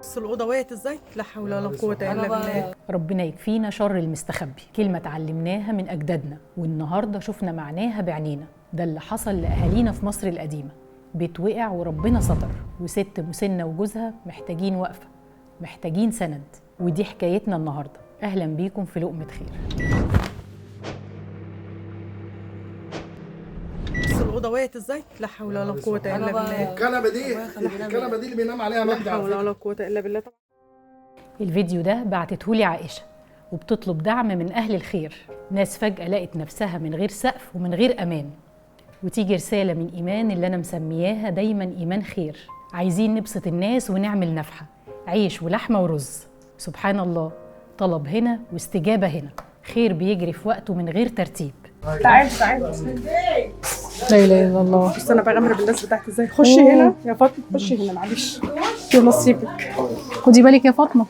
بص الأوضة وقعت ازاي؟ لا حول ولا قوة إلا بالله. ربنا يكفينا شر المستخبي، كلمة اتعلمناها من أجدادنا والنهاردة شفنا معناها بعينينا. ده اللي حصل لأهالينا في مصر القديمة، بيت وقع وربنا ستر، وست مسنة وجوزها محتاجين وقفة، محتاجين سند. ودي حكايتنا النهاردة. أهلا بيكم في لقمة خير. بص الأوضة وقعت ازاي؟ لا حول ولا قوة إلا بالله. الكنبة دي، الكنبة دي اللي بينام عليها لا مجدي على حول فكرة. ولا قوة إلا بالله. الفيديو ده بعتتهولي عائشة وبتطلب دعم من أهل الخير، ناس فجأة لقت نفسها من غير سقف ومن غير أمان. وتيجي رسالة من إيمان اللي أنا مسمياها دايما إيمان خير، عايزين نبسط الناس ونعمل نفحة، عيش ولحمة ورز. سبحان الله، طلب هنا واستجابة هنا، خير بيجري في وقته من غير ترتيب. تعال تعال، لا اله الا الله. بص أنا بغامر بالناس بتاعتي ازاي. خشي هنا يا فاطمة، خشي هنا، معلش يا نصيبك. خدي بالك يا فاطمة.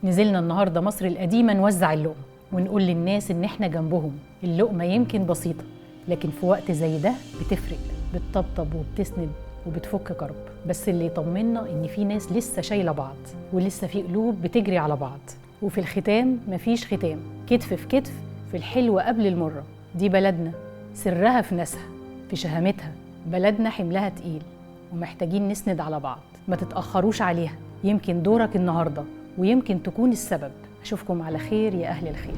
نزلنا النهاردة مصر القديمة نوزع اللقمة ونقول للناس إن إحنا جنبهم. اللقمة يمكن بسيطة، لكن في وقت زي ده بتفرق، بتطبطب وبتسند وبتفك كرب. بس اللي يطمنا إن في ناس لسه شايلة بعض، ولسه في قلوب بتجري على بعض. وفي الختام مفيش ختام، كتف في كتف، في الحلوة قبل المرة. دي بلدنا، سرها في ناسها، في شهامتها. بلدنا حملها تقيل ومحتاجين نسند على بعض. ما تتأخروش عليها، يمكن دورك النهاردة ويمكن تكون السبب. أشوفكم على خير يا أهل الخير.